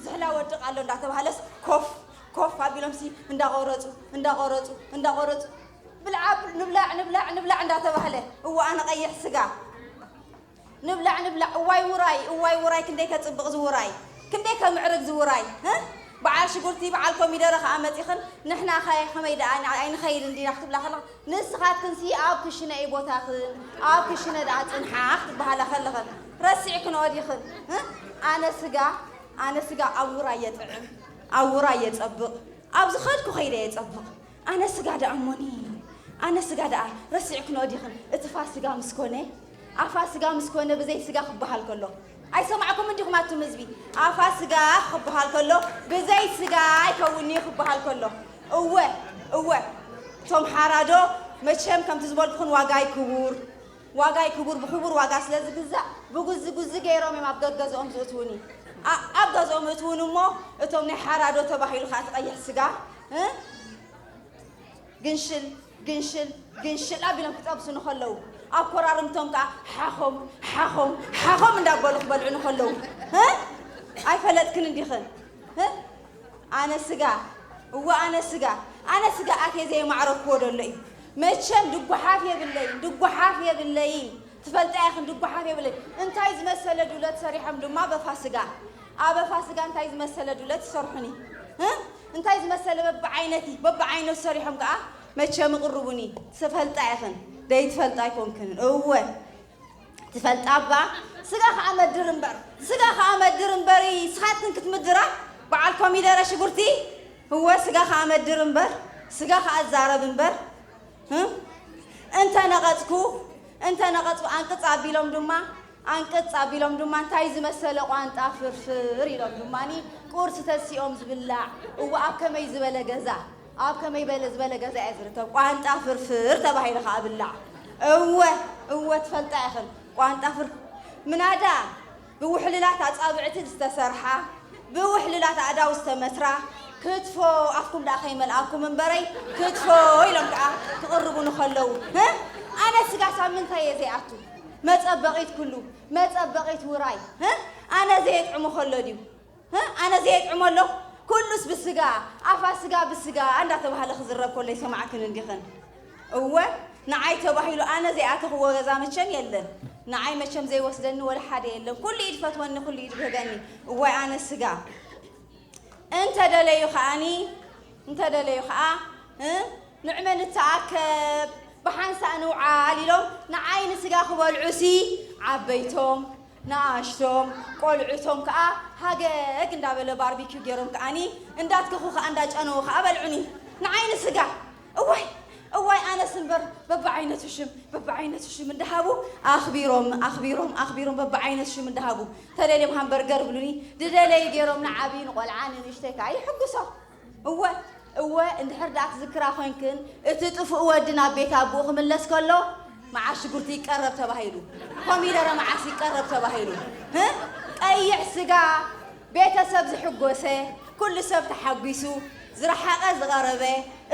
ዝሕላ ወድቕ ኣሎ እንዳተባህለስ ኮፍ፣ ኮፍ ኣቢሎምሲ እንዳቆረጹ፣ እንዳቆረጹ፣ እንዳቆረጹ፣ ብልዓ፣ ንብላዕ፣ ንብላዕ፣ ንብላዕ እንዳተባህለ፣ እወ ኣነ ቀይሕ ስጋ። ንብላዕ፣ ንብላዕ፣ እዋይ ውራይ፣ እዋይ ውራይ፣ ክንደይ ከጽብቕ ዝውራይ፣ ክንደይ ከምዕርግ ዝውራይ፣ ህ? በዓል ሽጉርቲ፣ በዓል ኮሚደረ ከኣ መጺኽን፣ ንሕናኸ ከመይ ደኣ ን-፣ ኣይንኸይድን ዲና ክትብላ ከለኻ፣ ንስኻትክንሲ ኣብ ክሽነ እዩ ቦታኽን፣ ኣብ ክሽነ ደኣ ጽንሓ ክትበሃላ ከለኽን፣ ረሲዕክንኦ ዲኽን፣ ህ? ኣነ ስጋ፣ ኣነ ስጋ ኣብ ውራይ የጥዕም፣ ኣብ ውራይ የጸብቕ፣ ኣብ ዝኸድኩ ከይደ የጸብቕ። ኣነ ስጋ ደኣ እሞኒ፣ ኣነ ስጋ ደኣ ረሲዕክንኦ ዲኽን? እቲ ፋስጋ ምስ ኮነ፣ ኣፋ ስጋ ምስ ኮነ ብዘይ ስጋ ክበሃል ከሎ። ኣይሰማዕኩምን ዲኹም ኣቱም ህዝቢ? ኣፋ ስጋ ክበሃል ከሎ ብዘይ ስጋ ኣይከውን'ዩ ክበሃል ከሎ። እወ፣ እወ፣ እቶም ሓራዶ መቸም ከምቲ ዝበልኩኽን ዋጋይ ክቡር፣ ዋጋይ ክቡር፣ ብክቡር ዋጋ ስለ ዝግዛእ ብጉዚ ጉዚ ገይሮም እዮም ኣብ ገገዝኦም ዝእትውኒ። ኣ-፣ ኣብ ገዝኦም እትውን እሞ እቶም ናይ ሓራዶ ተባሂሉ ከኣ እቲ ቀይሕ ስጋ፣ እ? ግንሽል፣ ግንሽል፣ ግንሽል ኣቢሎም ክጠብሱ ንኸለዉ፣ ኣብ ኮራርምቶም ከኣ ሓኾም፣ ሓኾም፣ ሓኾም እንዳበሉ ክበልዑ ንኸለዉ፣ እ? ኣይፈለጥክን እንዲኽን? እ? ኣነ ስጋ፣ እወ ኣነ ስጋ፣ ኣነ ስጋ ኣትየ ዘየማዕረግክዎ ደሎ እዩ። መቸም ድጓሓፍ የብለይን፣ ድጓሓፍ የብለይን። ትፈልጣ ኢኽን፣ ድጓሓፍ የብለይን። እንታይ ዝመሰለ ዱለት ሰሪሖም ድማ በፋስጋ፣ ኣበ ፋስጋ እንታይ ዝመሰለ ዱለት ይሰርሑኒ። እ? እንታይ ዝመሰለ በብዓይነቲ፣ በብዓይነቱ ሰሪሖም ከኣ መቸም ይቕርቡኒ። ትፈልጣ ኢኽን፣ ደይትፈልጣ ኣይኮንክንን። እወ፣ ትፈልጣ እባ፣ ስጋ ከኣ መድር እምበር፣ ስጋ ከኣ መድር እምበር፣ ስኻትክን ክትምድራ፣ በዓል ኮሚደረ ሽጉርቲ፣ እወ፣ ስጋ ከኣ መድር እምበር፣ ስጋ ከኣ እዛረብ እምበር፣ እ? እንተ ነቐጽኩ፣ እንተ ነቐጽኩ፣ ኣንቅጽ ኣቢሎም ድማ፣ ኣንቅጽ ኣቢሎም ድማ፣ እንታይ ዝመሰለ ቋንጣ ፍርፍር ኢሎም ድማኒ፣ ቁርሲ ተሲኦም ዝብላዕ፣ እወ፣ ኣብ ከመይ ዝበለ ገዛ፣ ኣብ ከመይ በለ ዝበለ ገዛ እየ ዝርከብ። ቋንጣ ፍርፍር ተባሂሉ ከኣ ብላዕ። እወ፣ እወ፣ ትፈልጣ ኢኽን። ቋንጣ ፍር-፣ ምናዳ ብውሕልላት ኣጻብዕቲ ዝተሰርሓ፣ ብውሕልላት ኣእዳው ዝተመስራ፣ ክትፎ ኣፍኩም ደኣ ከይመልኣኩም እምበረይ፣ ክትፎ ኢሎም ከኣ ክቕርቡ ንኸለዉ፣ ህ? ኣነ ስጋ ሳብ ምንታይ እየ ዘይኣቱ? መጸበቒት ኩሉ፣ መጸበቒት ውራይ፣ ህ? ኣነ ዘየጥዕሞ ከሎ ድዩ? ህ? ኣነ ዘየጥዕሞ ኣሎ? ኩሉስ ብስጋ፣ ኣፋ ስጋ ብስጋ እንዳተባህለ ክዝረብ ከሎ ይሰማዕክን እንዲኽን? እወ፣ ንዓይ ተባሂሉ ኣነ ዘይኣተኽዎ ገዛ መቸም የለን። ንዓይ መቸም ዘይወስደኒ ወላ ሓደ የለን። ኩሉ ኢድ ፈትወኒ፣ ኩሉ ኢድ ብህገኒ። እዋይ ኣነ ስጋ። እንተ ደለዩ ከኣኒ፣ እንተ ደለዩ ከኣ፣ እ፣ ንዕመ ንተኣከብ፣ ብሓንሳእ ንውዓል ኢሎም ንዓይ ንስጋ ክበልዑሲ፣ ዓበይቶም፣ ንኣሽቶም፣ ቆልዑቶም ከኣ ሃገግ እንዳበለ ባርቢኪው ገይሮም ከኣኒ እንዳትከኹ ከኣ እንዳጨነዉ ከኣ በልዑኒ። ንዓይ ንስጋ፣ እዋይ፣ እዋይ ኣነስ እምበር በብዓይነቱ ሽም፣ በብዓይነቱ ሽም እንዳሃቡ ኣኽቢሮም፣ ኣኽቢሮም፣ ኣኽቢሮም በብዓይነቱ ሽም እንዳሃቡ ተደልዮም ሃምበርገር ብሉኒ፣ ዝደለዩ ገይሮም ንዓብዪ ንቆልዓ ንንእሽተይ ከኣ ይሕጉሶ። እወ፣ እወ፣ እንድሕር ደኣ ትዝክራ ኮይንክን፣ እቲ ጥፉእ ወዲ ናብ ቤት ኣቦኡ ክምለስ ከሎ፣ መዓስ ሽጉርቲ ይቀረብ ተባሂሉ፣ ኮሚደረ መዓስ ይቀረብ ተባሂሉ፣ ህ? ቀይሕ ስጋ ቤተሰብ ዝሕጎሰ፣ ኩሉ ሰብ ተሓጒሱ፣ ዝረሓቐ ዝቐረበ፣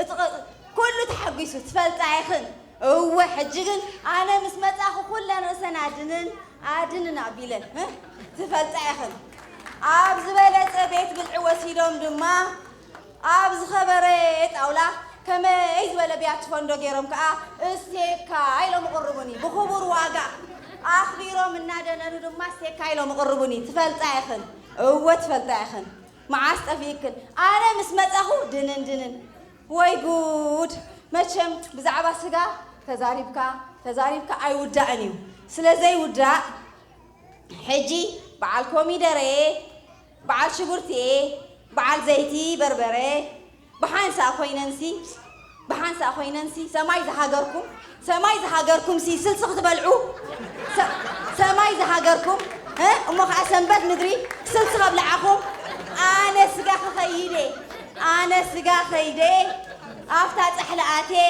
እቲ ቕ-፣ ኩሉ ተሓጒሱ፣ ትፈልጣ ኢኽን። እወ፣ ሕጂ ግን ኣነ ምስ መጻኹ ኩለን ርእሰን ኣድንን ኣድንን ኣቢለን፣ እ? ትፈልጣ ኢኽን። ኣብ ዝበለጸ ቤት ብልዒ ወሲዶም ድማ ኣብ ዝኸበረ ጣውላ ከመይ ዝበለ ቢያቲ ፈንዶ ገይሮም ከኣ እስቴካ ኢሎም ይቕርቡኒ። ብኽቡር ዋጋ ኣኽቢሮም እናደነኑ ድማ እስቴካ ኢሎም ይቕርቡኒ። ትፈልጣ ኢኽን። እወ፣ ትፈልጣ ኢኽን። መዓስ ጠፊእክን? ኣነ ምስ መጻኹ ድንን ድንን። ወይ ጉድ! መቸም ብዛዕባ ስጋ ተዛሪብካ ተዛሪብካ ኣይውዳእን እዩ። ስለ ዘይውዳእ ሕጂ በዓል ኮሚደረ፣ በዓል ሽጉርቲ፣ በዓል ዘይቲ በርበረ ብሓንሳእ ኮይነንሲ ብሓንሳእ ኮይነንሲ ሰማይ ዝሃገርኩም ሰማይ ዝሃገርኩም ሲ ስልሲ ክትበልዑ ሰ-፣ ሰማይ ዝሃገርኩም እ? እሞ ከዓ ሰንበት ምድሪ ስልሲ ከብልዓኹም። ኣነ ስጋ ክኸይደ ኣነ ስጋ ከይደ ኣብታ ጻሕሊ ኣትየ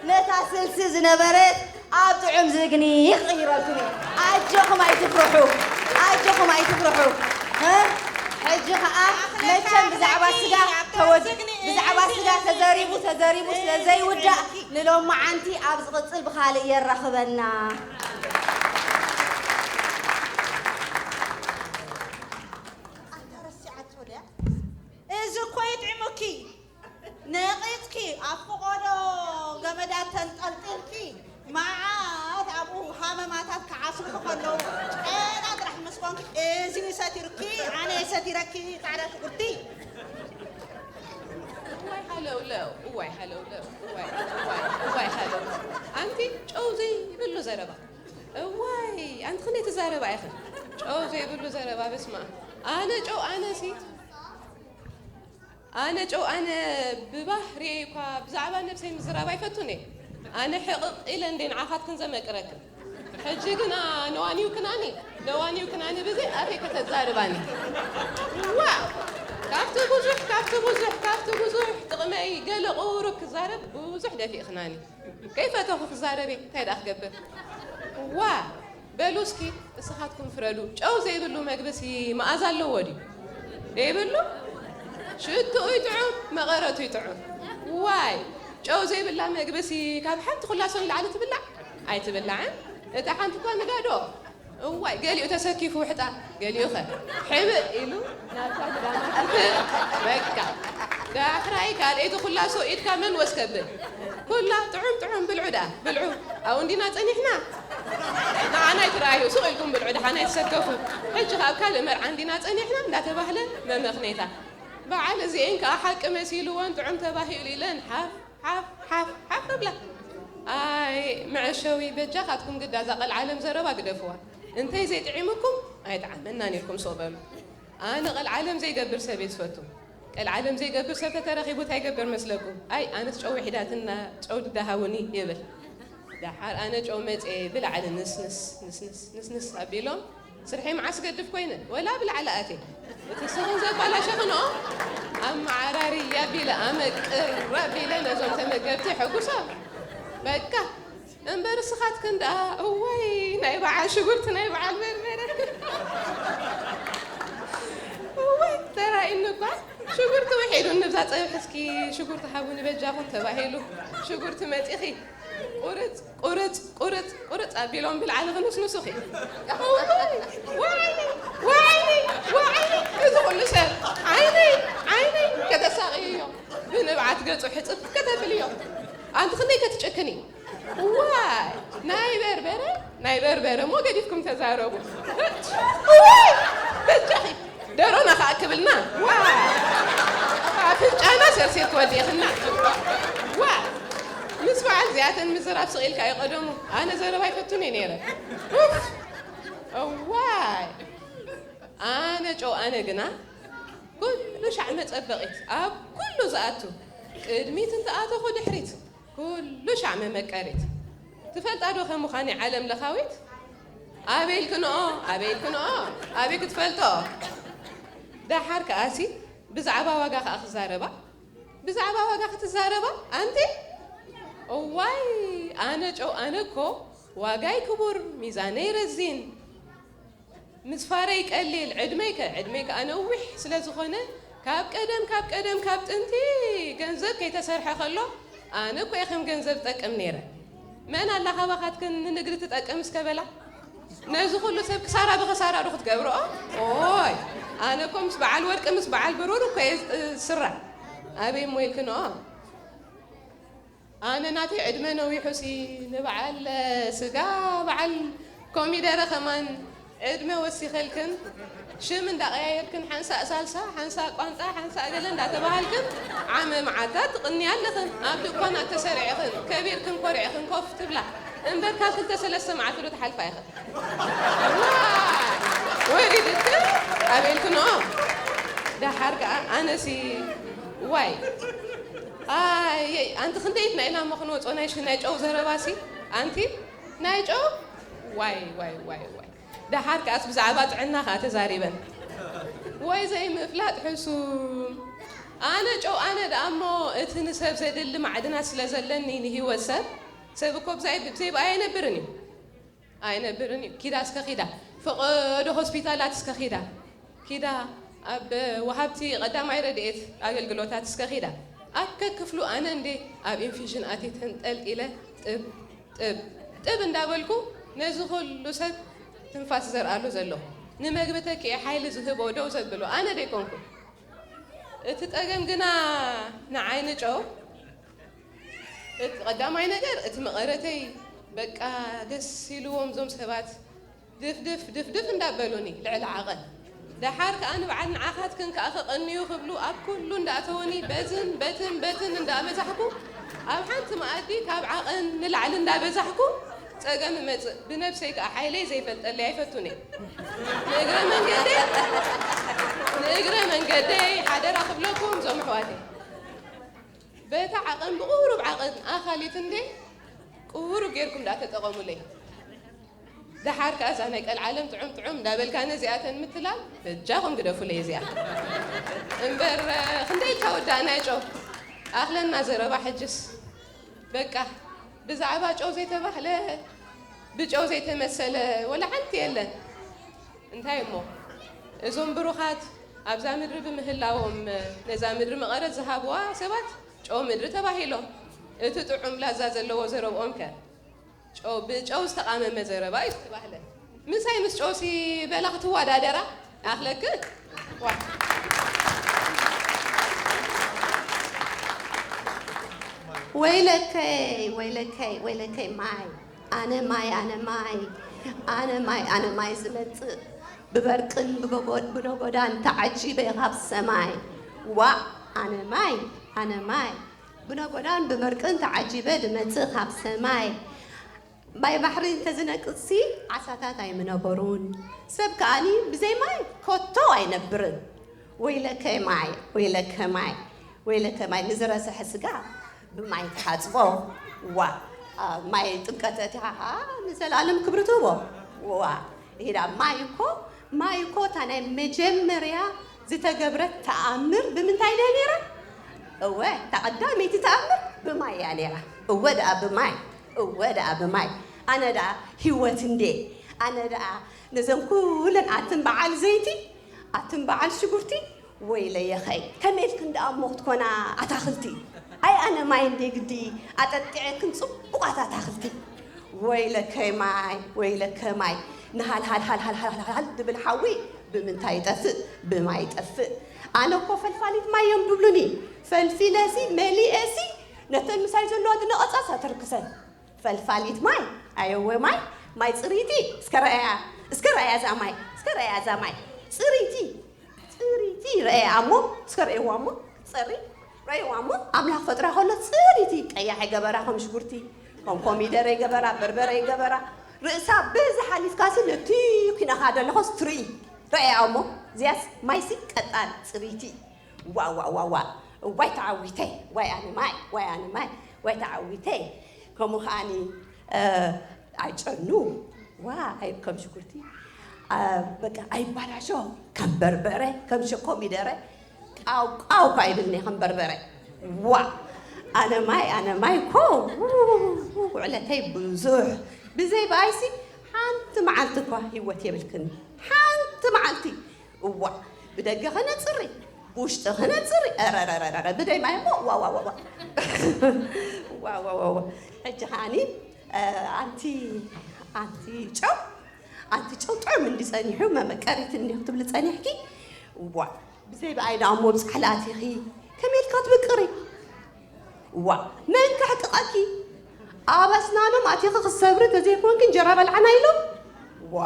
ነታ ስልሲ ዝነበረት ኣብ ጥዑም ዝግኒ ክቕይረልኩም እየ። ኣጆኹም ኣይትፍርሑ፣ ኣጆኹም ኣይትፍርሑ። እ? ሕጂ ኸኣ መቸም ብዛዕባ ስጋ ተወድ-፣ ብዛዕባ ስጋ ተዘሪቡ ተዘሪቡ ስለ ዘይውዳእ ንሎማዓንቲ ኣብ ዝቕጽል ብኻልእ የራኽበና። ኣታ ረሲዓቶ ድያ? እዚ እኮ ይጥዕሙኪ። ነቒጽኪ ኣብ ፈቖዶ ገመዳት ተንጠልጢልኪ መዓት ኣብኡ ሃመማታት ክዓስሉኺ ከለዉ ጨና ጥራሕ ምስ ኮንኪ እዚ ሰቲሩኪ ኣነ ሰቲረኪ ጻዕዳ ሽጉርቲ። እዋይ ሃለውለው፣ እዋይ ሃለውለው፣ እዋይ፣ እዋይ፣ እዋይ ሃለው። ኣንቲ ጨው ዘይብሉ ዘረባ። እዋይ ኣንቲ ክንደይ ትዛረባ ኢኺ። ጨው ዘይብሉ ዘረባ በስመ ኣብ። ኣነ ጨው ኣነሲ ኣነ ጨው ኣነ ብባህርየይ እኳ ብዛዕባ ነብሰይ ምዝራብ ኣይፈቱን እየ። ኣነ ሕቕቕ ኢለ እንዴ ንዓኻትክን ዘመቅረክን። ሕጂ ግና ነዋኒውክናኒ ነዋኒውክናኒ ብዘይ ኣፌ ከተዛርባኒ። ዋ ካብቲ ብዙሕ ካብቲ ብዙሕ ካብቲ ብዙሕ ጥቕመይ ገለ ቁሩብ ክዛረብ ብዙሕ ደፊእክናኒ። ከይፈተኹ ክዛረብ እየ እንታይ ደኣ ክገብር። ዋ በሉ እስኪ እስኻትኩም ፍረዱ። ጨው ዘይብሉ መግብሲ መኣዛ ኣለዎ ድዩ? ዘይብሉ? ሽትኡ ይጥዑም፣ መቐረቱ ይጥዑም። ዋይ ጨው ዘይብላ መግብሲ ካብ ሓንቲ ኩላሶ ንላዕሊ ትብላዕ? ኣይትብላዕን። እታ ሓንቲ እኳ ንጋዶ። እዋይ ገሊኡ ተሰኪፉ ውሕጣ፣ ገሊኡ ኸ ሕብእ ኢሉ ናብታ ግዳማት በቃ። ዳሕራይ ካልኣይቲ ኩላሶ ኢድካ መን ወስከብል? ኩላ ጥዑም ጥዑም ብልዑ ደኣ ብልዑ። ኣብኡ እንዲና ጸኒሕና። ንዓና ኣይትረኣዩ፣ ሱቕ ኢልኩም ብልዑ ደሓን ኣይትሰከፉ። ሕጂ ካብ ካልእ መርዓ እንዲና ጸኒሕና እንዳተባህለ መመኽኔታ። በዓል እዚኤን ከኣ ሓቂ መሲልወን ጥዑም ተባሂሉ ኢለን ሓፍ ሓፍ ሓፍ ሓፍ ክብላ። ኣይ መዐሸዊ በጃኻትኩም ግዳ እዛ ቀልዓለም ዘረባ ግደፍዋ። እንተይ ዘይጥዒሙኩም ኣይጠዓመናን ኢልኩም ሱቕ በሉ። ኣነ ቀልዓለም ዘይገብር ሰብ እየ ዝፈቱ። ቀልዓለም ዘይገብር ሰብ ተተረኺቡ እንታይ ይገብር መስለኩም? ኣይ ኣነስ ጨው ውሒዳትና ጨው ድዳሃውኒ ይብል። ደሓር ኣነ ጨው መፅየ ብላዕሊ ንስንስ ንስንስ ንስንስ ኣቢሎም ስርሐይ መዓስ ገድፍ ኮይነ ወላ ብላዕሊ ኣትየ እቲ ስኽን ዘባላሸኽንኦ ኣመዓራሪ ኣቢለ ኣመቅር ኣቢለ ነዞም ተመገብቲ ሕጉሶም በቃ እምበር እስኻትክን ደኣ እዋይ ናይ በዓል ሽጉርቲ ናይ በዓል በርበረ እዋይ ተራኢኒ እኳ ሽጉርቲ ውሒዱ ንብዛ ፀብሒ እስኪ ሽጉርቲ ሃቡኒ በጃኹም ተባሂሉ ሽጉርቲ መፂኺ ቁርፅ ቁርፅ ቁርፅ ቁርፅ ኣቢሎም ብልዓሊ ክንስንሱኺ። ዋይኒ ዋይኒ ዋይኒ እዚ ኩሉ ሰብ ዓይነይ ዓይነይ ከተሳቕይዮ ብንብዓት ገፁ ሕፅብ ከተብልዮ ኣንቲ ክንደይ ከትጨክኒ። ዋይ ናይ በርበረ ናይ በርበረ እሞ ገዲፍኩም ተዛረቡ። ዋይ በጃኺ ደሮና ከኣ ክብልና ዋ ኣፍንጫና ሰርሲር ክወዲእኽና ዋ ምስ በዓል እዚኣተን ምዝራብ ስቕ ኢልካ እዩ ቀደሙ ኣነ ዘረባ ኣይፈቱን እየ ነይረ እዋይ ኣነ ጨው ኣነ ግና ኩሉ ሻዕ መጸበቒት ኣብ ኩሉ ዝኣቱ ቅድሚት እንተኣተኹ ድሕሪት ኩሉ ሻዕ መመቀሪት ትፈልጣ ዶ ከም ምዃን ዓለም ለኻዊት ኣበይ ኢልክንኦ ኣበይ ኢልክንኦ ኣበይ ክትፈልጦ ደሓር ከኣሲ ብዛዕባ ዋጋ ከኣ ክዛረባ ብዛዕባ ዋጋ ክትዛረባ ኣንቲ እዋይ ኣነ ጨው ኣነ እኮ ዋጋይ ክቡር ሚዛነይ ረዚን ምስፋረይ ቀሊል ዕድመይ ከ ዕድመይ ከኣ ነዊሕ ስለ ዝኾነ ካብ ቀደም ካብ ቀደም ካብ ጥንቲ ገንዘብ ከይተሰርሐ ከሎ ኣነ እኮ እየ ከም ገንዘብ ጠቅም ነይረ። መን ኣላ ካባኻትክን ንንግዲ ትጠቅም እስከ በላ? ነዚ ኩሉ ሰብ ክሳራ ብኸሳራ ዶ ክትገብርኦ? ኦይ ኣነ እኮ ምስ በዓል ወርቂ ምስ በዓል ብሩር እኮ እየ ዝስራ። ኣበይ እሞ ኢልክንኦ? ኣነ ናተይ ዕድመ ነዊሑሲ ንበዓል ስጋ በዓል ኮሚደረ ከማን ዕድመ ወሲኸልክን ሽም እንዳቐያየርክን ሓንሳእ ሳልሳ ሓንሳእ ቋንጣ ሓንሳእ ገለ እንዳተባሃልክን ዓመ መዓልታት ትቕንያ ኣለኽን። ኣብ ድኳናት ተሰሪዕኽን ከቢርክን ኮሪዕኽን ኮፍ ትብላ እምበር ካብ ክልተ ሰለስተ መዓልቲ ዶ ትሓልፋ ኢኽን? ወሪድክን ኣቤልክንኦ። ደሓር ከኣ ኣነሲ ዋይ ኣየይ ኣንቲ ክንደይትና ኢና እሞ ክንወፅኦ ናይ ሽ- ናይ ጨው ዘረባሲ ኣንቲ ናይ ጨው ዋይ ዋይ ዋይ ዋይ ደሓር ከኣስ ብዛዕባ ጥዕና ከኣ ተዛሪበን ወይ ዘይምፍላጥ ሕሱም ኣነ ጨው ኣነ ደኣ እሞ እቲ ንሰብ ዘድሊ ማዕድናት ስለ ዘለኒ ንሂወት ሰብ ሰብ እኮ ብዛይ ብዘይ ብኣይ ኣይነብርን እዩ ኣይነብርን እዩ። ኪዳ እስከ ኪዳ ፈቐዶ ሆስፒታላት እስከ ኪዳ ኪዳ ኣብ ወሃብቲ ቀዳማይ ረድኤት ኣገልግሎታት እስከ ኪዳ ኣብ ከክፍሉ ኣነ እንዴ ኣብ ኢንፊዥን ኣትየ ተንጠልጢለ ጥብ ጥብ ጥብ እንዳበልኩ ነዚ ኩሉ ሰብ ትንፋስ ዘርኣሉ ዘሎ ንመግቢ ተኪኤ ሓይሊ ዝህቦ ደው ዘብሎ ኣነ ደይኮንኩ እቲ ጸገም ግና ንዓይ ንጨው እቲ ቀዳማይ ነገር እቲ መቐረተይ በቃ ደስ ኢልዎም እዞም ሰባት ድፍድፍ ድፍድፍ እንዳበሉኒ ልዕሊ ዓቐን ደሓር ከኣ ንበዓል ንዓኻትክን ከኣ ከቐንዩ ክብሉ ኣብ ኩሉ እንዳእተውኒ በዝን በትን በትን እንዳበዛሕኩ ኣብ ሓንቲ መኣዲ ካብ ዓቐን ንላዕሊ እንዳበዛሕኩ ጸገም እመጽእ ብነብሰይ ከኣ ሓይለይ ዘይፈልጠለይ ኣይፈቱን እየ ንእግረ መንገደይ ንእግረ መንገደይ ሓደራ ክብለኩም እዞም ኣሕዋተይ በታ ዓቐን ብቑሩብ ዓቐን ኣኻሊት እንዴ ቁሩብ ጌርኩም ደኣ ተጠቐሙለይ። ደሓር ከኣ እዛ ናይ ቀልዓለም ጥዑም ጥዑም እንዳበልካ ነዚኣተን ምትላል በጃኹም ግደፉለይ እዚኣ። እምበር ክንደይ ኢልካ ወዳእና ጨው ኣኽለና ዘረባ ሕጅስ በቃ ብዛዕባ ጨው ዘይተባህለ ብጨው ዘይተመሰለ ወላ ሓንቲ የለን። እንታይ እሞ እዞም ብሩኻት ኣብዛ ምድሪ ብምህላዎም ነዛ ምድሪ መቐረት ዝሃብዋ ሰባት ጨው ምድሪ ተባሂሎም። እቲ ጥዑም ላዛ ዘለዎ ዘረብኦም ከ ጨው ብጨው ዝተቓመመ ዘረባ እዩ ዝተባህለ። ምሳይ ምስ ጨውሲ በላ ክትዋዳደራ ኣኽለክን ዋ ወይለከይ ወይለከይ ወይለከይ ማይ ኣነ ማይ ኣነ ማይ ኣነ ማይ ኣነ ማይ ዝመጽእ ብበርቅን ብነጎዳን ተዓጂበ ካብ ሰማይ ዋእ ኣነ ማይ ኣነ ማይ ብነጎዳን ብበርቅን ተዓጂበ ድመጽእ ካብ ሰማይ ማይ ባሕሪ እንተዝነቅጽሲ ዓሳታት ኣይምነበሩን ሰብ ከኣኒ ብዘይ ማይ ኮቶ ኣይነብርን ወይለከ ማይ ወይለከ ማይ ወይለከ ማይ ንዝረሰሐ ስጋ ብማይ ተሓጽቦ ዋ ማይ ጥምቀት እቲኻ ከዓ ንዘለኣለም ክብሪ ትህቦ ዋ ኢዳ ማይ እኮ ማይ እኮ እታ ናይ መጀመርያ ዝተገብረት ተኣምር ብምንታይ ድያ ነይራ? እወ እታ ቀዳመይቲ ተኣምር ብማይ እያ ነይራ። እወ ደኣ ብማይ እወ ደኣ ብማይ ኣነ ደኣ ሂወት እንዴ ኣነ ደኣ ነዘን ኩለን ኣትን በዓል ዘይቲ ኣትን በዓል ሽጉርቲ ወይለየኸይ ከመይ ኢልክን ደኣ እሞ ክትኮና ኣታኽልቲ ኣይ ኣነ ማይ እንዴ ግዲ ኣጠጢዐክን ጽቡቓት ኣታኽልቲ ወይለከይ ማይ ወይለከ ማይ ንሃልሃልሃልሃልሃልሃል ድብል ሓዊ ብምንታይ ይጠፍእ ብማይ ይጠፍእ ኣነ እኮ ፈልፋሊት ማይ እዮም ድብሉኒ ፈልፊለሲ መሊኤሲ ነተን ምሳይ ዘለዋ ድነቐጻስ ኣተርክሰን ፈልፋሊት ማይ ኣየወ ማይ ማይ ጽሪቲ እስከ ረኣያ እስከ ረኣያ እዛ ማይ እስከ ረኣያ እዛ ማይ ጽሪቲ ጽሪቲ ረኣያ እሞ እስከ ረእዋ እሞ ጸሪ ረእዋ እሞ ኣምላኽ ፈጥራ ከሎ ጽሪቲ ቀያሕ ይገበራ ከም ሽጉርቲ ከም ኮሚደረ ይገበራ በርበረ ይገበራ ርእሳ በዚ ሓሊፍካሲ ነቲ ኩናኻ ደለኾስ ትርኢ ረኣያ እሞ እዚያስ ማይሲ ቀጣን ጽሪቲ ዋዋዋዋ ዋይ ተዓዊተይ ዋይ ኣነ ማይ ዋይ ኣነ ማይ ዋይ ተዓዊተይ ከምኡ ከዓኒ ኣይጨኑ ዋ ኣይ ከም ሽጉርቲ በቃ ኣይባላሾ ከም በርበረ ከም ሸኮሚደረ ቃው ቃው እኳ ይብልኒ ከም በርበረ ዋ ኣነ ማይ ኣነ ማይ እኮ ውዕለተይ ብዙሕ ብዘይ ብኣይሲ ሓንቲ መዓልቲ እኳ ህይወት የብልክኒ ሓንቲ መዓልቲ እዋ ብደገ ከነፅሪ ብውሽጢ ክነፅር። ረረረረ ብደይ ማይ እሞ ዋዋዋዋ ዋዋዋዋ። ሕጂ ከዓኒ ኣንቲ ኣንቲ ጨው ኣንቲ ጨው ጥዑም እንዲ ጸኒሑ መመቀሪት እንዲ ክትብሊ ጸኒሕኪ። ዋ ብዘይ ብኣይ ደኣ እሞ ብጻሕሊ ኣቲኺ ከመይ ኢልካ ትብቅሪ? ዋ መን ከሕቅቐኪ? ኣብ ኣስናኖም ኣቲኺ ክትሰብሪ ተዘይኮንኪ እንጀራ በልዓና ኢሎም። ዋ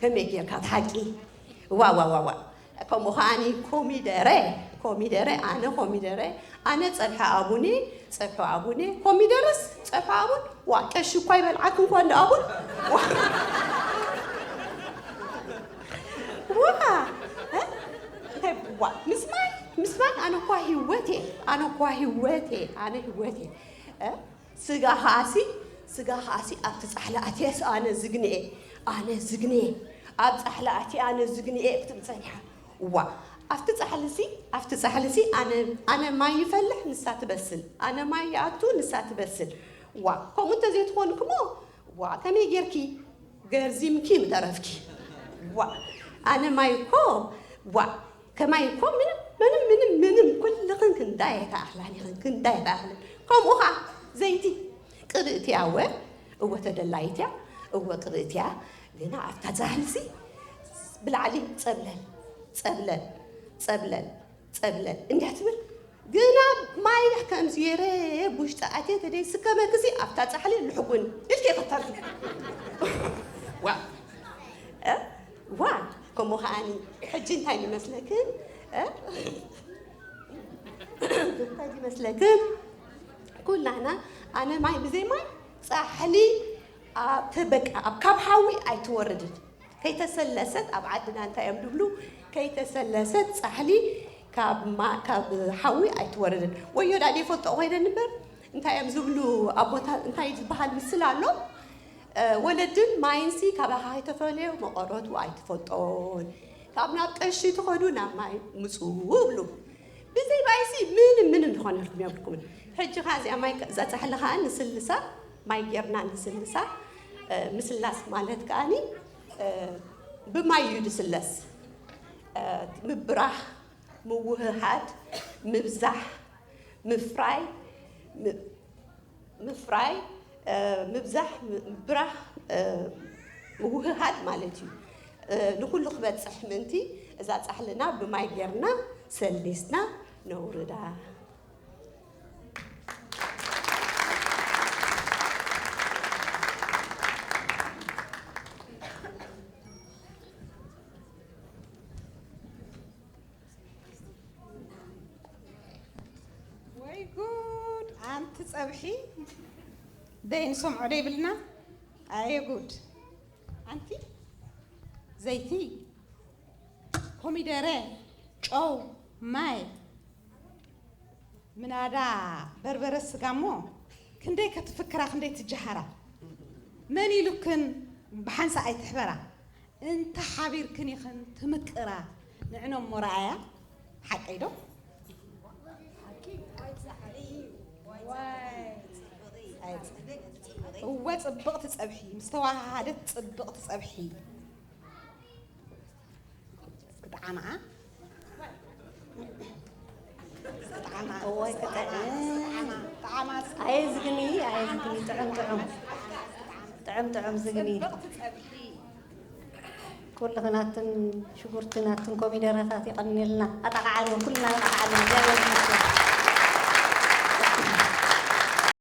ከመይ ጌርካ ትሓቂ? ዋ ዋ ዋ ዋ ከምኡ ከዓኒ ኮሚደረ ኮሚደረ ኣነ ኮሚደረ ኣነ ጸብሒ ኣቡኔ ጸብሒ ኣቡኔ ኮሚደረስ ጸብሒ ኣቡን ዋ ቀሺ እኳ ይበልዓክ እንኳ እንደ ኣቡን ዋ እ? እንታይ ዋ ምስማይ ምስማይ ኣነ እኳ ህይወቴ ኣነ እኳ ህይወቴ ኣነ ህይወቴ እ? ስጋ ከኣሲ ስጋ ከኣሲ ኣብቲ ጻሕሊ ኣትየስ ኣነ ዝግንኤ ኣነ ዝግንኤ ኣብ ጻሕሊ ኣትየ ኣነ ዝግንኤ ክትብል ጸኒሓ እዋ ኣብቲ ጻሕልሲ ኣብቲ ጻሕልሲ ኣነ ኣነ ማይ ይፈልሕ ንሳ ትበስል ኣነ ማይ ይኣቱ ንሳ ትበስል እዋ ከምኡ እንተዘይትኾንክሞ እዋ ከመይ ጌርኪ ገርዚምኪ ምተረፍኪ እዋ ኣነ ማይ እኮ እዋ ከማይ እኮ ምንም ምንም ምንም ምንም ኩልኽን ክንዳይ ኣይተኣኽላን ኢኽን ክንዳይ ኣይተኣኽልን ከምኡ ኸዓ ዘይቲ ቅብእቲ እያ እወ እወ ተደላይት እያ እወ ቅብእቲ እያ ግና ኣብታ ዛህልሲ ብላዕሊ ጸብለል ጸብለል ጸብለል ጸብለል እንዲያ ትብል ግና ማይ ከምዚ ገይረ ብውሽጢ ኣትየ ተደይ ስከመክሲ ኣብታ ጻሕሊ ልሕጉን ኢልኪ ከተርፊ ዋ እ? ዋ ከምኡ ከዓኒ ሕጂ እንታይ ይመስለክን እ? እንታይ ይመስለክን ኩላና ኣነ ማይ ብዘይ ማይ ጻሕሊ ኣብ ተበቃ ኣብ ካብ ሓዊ ኣይትወርድን ከይተሰለሰት ኣብ ዓድና እንታይ እዮም ድብሉ ከይተሰለሰት ጻሕሊ ካብ ማ- ካብ ሓዊ ኣይትወርድን ወዮ ዳ ፈልጦ ኮይነ ንበር እንታይ እዮም ዝብሉ ኣቦታ እንታይ ዝበሃል ምስል ኣሎ እ፣ ወለድን ማይንሲ ካባኻ ከይተፈለዮ መቐረቱ ኣይትፈልጦን ካብ ናብ ቀሺ ትኸዱ ናብ ማይ ምፁ እብሉ ብዘይ ማይሲ ምንም ምንም ዝኾነልኩም የብልኩምን ሕጂ ኸዓ እዚኣ ማይ እዛ ፃሕሊ ኸዓ ንስልሳ ማይ ጌርና ንስልሳ እ፣ ምስላስ ማለት ከዓኒ እ፣ ብማይ እዩ ዝስለስ እ፣ ምብራህ ምውህሃድ ምብዛሕ ምፍራይ ም- ምፍራይ እ፣ ምብዛሕ ም- ምብራህ እ፣ ምውህሃድ ማለት እዩ እ፣ ንኩሉ ክበፅሕ ምእንቲ እዛ ፃሕልና ብማይ ጌርና ሰሊስና ነውርዳ ወይ ጉድ ኣንቲ ጸብሒ ደይ ንሰምዖ ደይብልና ኣየ ጉድ ኣንቲ ዘይቲ ኮሚደረ ጨው ማይ ምናዳ በርበረ ስጋ እሞ ክንደይ ከትፍክራ ክንደይ ትጀሃራ መን ኢሉክን ብሓንሳ ኣይትሕበራ እንተ ሓቢርክን ኢኽን ትምቅራ ንዕኖም ሞረኣያ ሓቀይ ዶ እወ ጽብቕቲ ጸብሒ ምስ ተዋሃሃደት ጽብቕቲ ጸብሒ ክጥዓማ ክጥዓማ እዋይ ክጥዕም። ክጥዓማ ኣየ ዝግኒ ኣየ ዝግኒ ጥዑም ጥዑም ጥዑም ጥዑም ዝግኒ ኩልኽን ኣትን ሽጉርትን ኣትን ኮሚደረታት ይቐንልና ኣጠቃዓሉ ኩልና ኣጠቃዓሉ እግዚኣብሔር ይመስገን